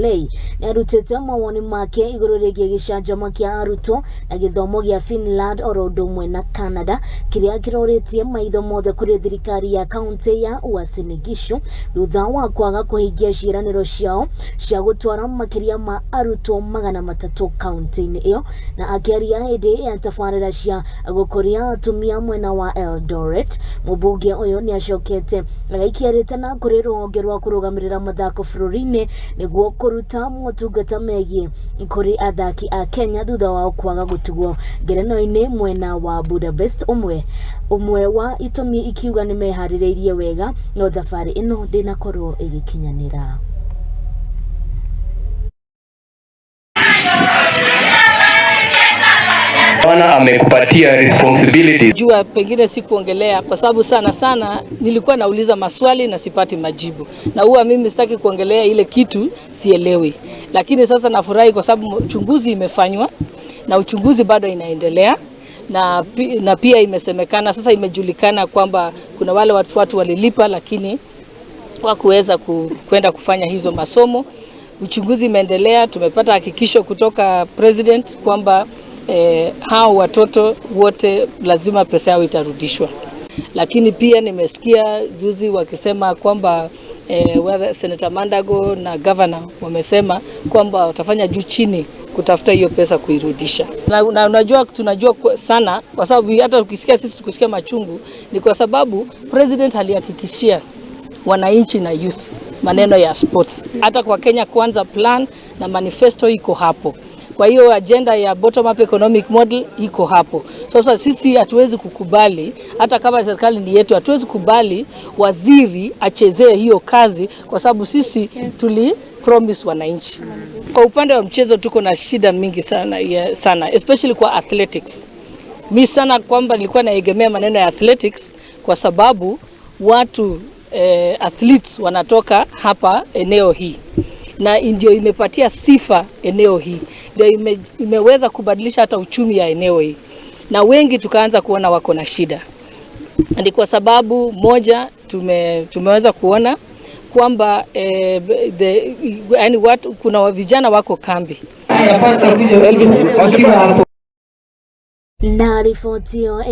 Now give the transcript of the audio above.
Lei nĩarutĩte mawoni make igũrũ rĩgiĩ gĩcanjama kĩa arutwo na gĩthomo gĩa Finland oro ũndũ ũmwe na Canada, kĩrĩa kĩrorĩtie maitho mothe kũrĩ thirikari ya kaunti ya Uasin Gishu thutha wa kwaga kũhingia ciĩranĩro ciao cia gũtwara makĩria ma arutwo 300 kaunti-inĩ ĩyo. Na akĩaria hĩndĩ ya tabarĩra cia gũkũria atumia mwena wa Eldoret, mũmbunge ũyũ nĩacokete agaikia rĩtana kũrĩ rũhonge rwa kũrũgamĩrĩra mathako bũrũri-inĩ nĩguo kũruta motungata megiĩ kũrĩ athaki a Kenya thutha wao kwaga gũtigwo ngerenwa-inĩ mwena wa Budapest, ũmwe ũmwe wa itũmi ikiuga nĩ meharĩrĩirie wega no thabarĩ ĩno ndĩnakorwo ĩgĩkinyanĩra. Bwana amekupatia responsibilities. Jua pengine si kuongelea kwa sababu sana sana nilikuwa nauliza maswali na sipati majibu, na huwa mimi sitaki kuongelea ile kitu sielewi. Lakini sasa nafurahi kwa sababu uchunguzi imefanywa na uchunguzi bado inaendelea na pia imesemekana sasa, imejulikana kwamba kuna wale watu walilipa lakini hawakuweza kwenda kufanya hizo masomo. Uchunguzi imeendelea, tumepata hakikisho kutoka president kwamba hao watoto wote lazima pesa yao itarudishwa. Lakini pia nimesikia juzi wakisema kwamba whether Senator Mandago na governor wamesema kwamba watafanya juu chini kutafuta hiyo pesa kuirudisha. Na unajua tunajua sana kwa sababu hata ukisikia sisi tukusikia machungu ni kwa sababu president alihakikishia wananchi na youth maneno ya sports. Hata kwa Kenya Kwanza plan na manifesto iko hapo. Kwa hiyo agenda ya bottom up economic model iko hapo. Sasa sisi hatuwezi kukubali, hata kama serikali ni yetu, hatuwezi kubali waziri achezee hiyo kazi, kwa sababu sisi tuli promise wananchi. Kwa upande wa mchezo tuko na shida mingi sana, sana especially kwa athletics. Mi sana kwamba nilikuwa naegemea maneno ya athletics kwa sababu watu athletes wanatoka hapa eneo hii na ndio imepatia sifa eneo hii, ndio imeweza kubadilisha hata uchumi ya eneo hii, na wengi tukaanza kuona wako na shida. Ni kwa sababu moja tumeweza kuona kwamba yani watu, kuna vijana wako kambi Na riboti ĩyo.